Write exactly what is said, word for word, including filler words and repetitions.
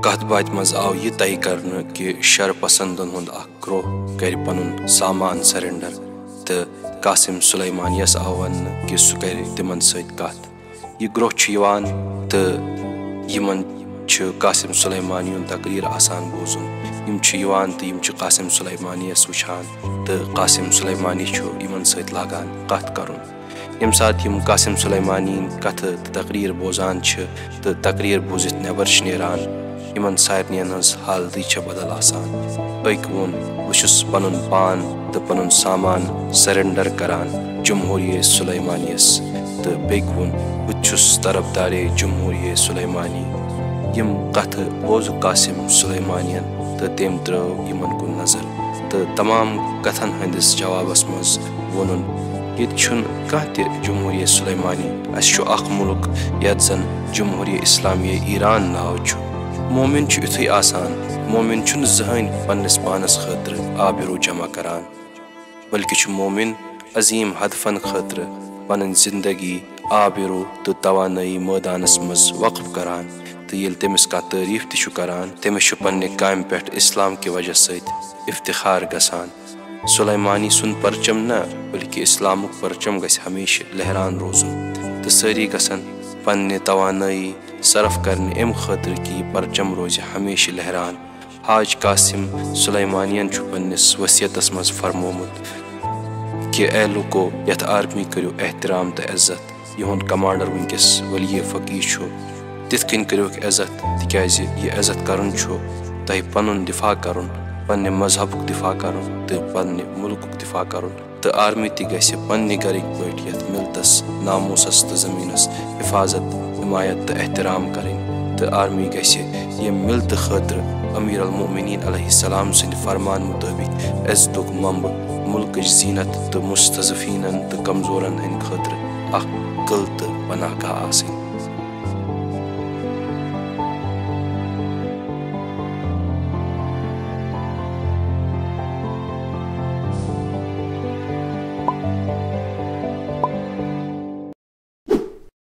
کتھ باتھِ منٛز آو یہِ طے کرنہٕ کہِ شر پسندن ہُنٛد اکھ گروہ کرِ پنُن سامان سرنڈر، تہٕ قاسم سلیمانیس آو وننہٕ کہِ سُہ کرِ تِمن سۭتۍ کتھ۔ یہِ گروہ چھُ یِوان تہٕ یِمن چھُ قاسم سلیمانی ہُنٛد تقریر آسان بوزُن۔ یِم چھِ یِوان تہٕ یِم چھِ قاسم سلیمانیس وٕچھان تہٕ قاسم سلیمانی چھُ یِمن سۭتۍ لاگان کتھ کرُن۔ ییٚمہِ ساتہٕ یِم قاسم سلیمانی ہٕنٛدۍ کتھٕ تہٕ تقریر بوزان چھِ تہٕ تقریر بوٗزِتھ نٮ۪بر چھِ نیران، یِمن سارنٕے ہٕنٛز حالتٕے چھےٚ بدل آسان۔ أکۍ ووٚن، "بہٕ چھُس پنُن پان تہٕ پنُن سامان سرنڈر کران جمہوریہ سلیمانیس"، تہٕ بیٚکۍ ووٚن، "بہٕ تہِ چھُس طرفدارے جمہوریہ سلیمانی"۔ یِم کتھٕ بوزٕ قاسم سلیمانین تہٕ تٔمۍ ترٲو یِمن کُن نظر تہٕ تمام کتھن ہٕنٛدِس جوابس منٛز ووٚنُن، "ییٚتہِ چھُنہٕ کانٛہہ تہِ جمہوریہ سلیمانی، اسہِ چھُ اکھ مُلک یتھ زن جمہوریہ اسلامیہ ایران ناو چھُ۔ مومن چھُ یُتھُے آسان، مومن چھُنہٕ زٕہٕنۍ پننِس پانس خٲطرٕ آبرو جمع کران، بلکہِ چھُ مومن عظیم ہدفن خٲطرٕ پنٕنۍ زندگی آبرو تہٕ توانٲیی مٲدانس منٛز وقف کران، تہٕ ییٚلہِ تٔمِس کانٛہہ تعریف تہِ چھُ کران، تٔمِس چھُ پننہِ کامہِ پٮ۪ٹھ اسلام کہِ وجہ سۭتۍ افتخار گژھان۔" سلیمانی سُنٛد پرچم نہ، بلکہِ اسلامُک پرچم گژھِ ہمیشہِ لہران روزُن، تہٕ سٲری گژھن پننہِ توانٲیی صرف کرنہِ امہِ خٲطرٕ کہِ یہِ پرچم روزِ ہمیشہِ لہران۔ حاج قاسم سلیمانین چھُ پننِس وصیتس منٛز فرمومُت کہِ، "اے لوٗکو، یتھ آرمی کٔرِو احترام تہٕ عزت۔ یِہُنٛد کمانڈر وٕنکیٚس ولی فقیہ چھُ، تِتھ کٔنۍ کٔرِوکھ عزت، تِکیازِ یہِ عزت کرُن چھُ تۄہہِ پنُن دفاع کرُن، پننہِ مذہبُک دفاع کرُن تہٕ پننہِ مُلکُک دفاع کرُن۔ تہٕ آرمی تہِ گژھِ پننہِ گرٕکۍ پٲٹھۍ یتھ ملتس، ناموسس تہٕ زمینس حفاظت، حمایت تہٕ احترام کرٕنۍ۔ تہٕ آرمی گژھِ ییٚمہِ ملتہٕ خٲطرٕ امیر المؤمنین علیہ السلام سٕنٛدِ فرمان مطٲبق عزتُک منبع، ملکٕچ زینت تہٕ مستضعفینن تہٕ کمزورن ہٕنٛدِ خٲطرٕ اکھ قلعہٕ تہٕ پناہ گاہ آسٕنۍ۔"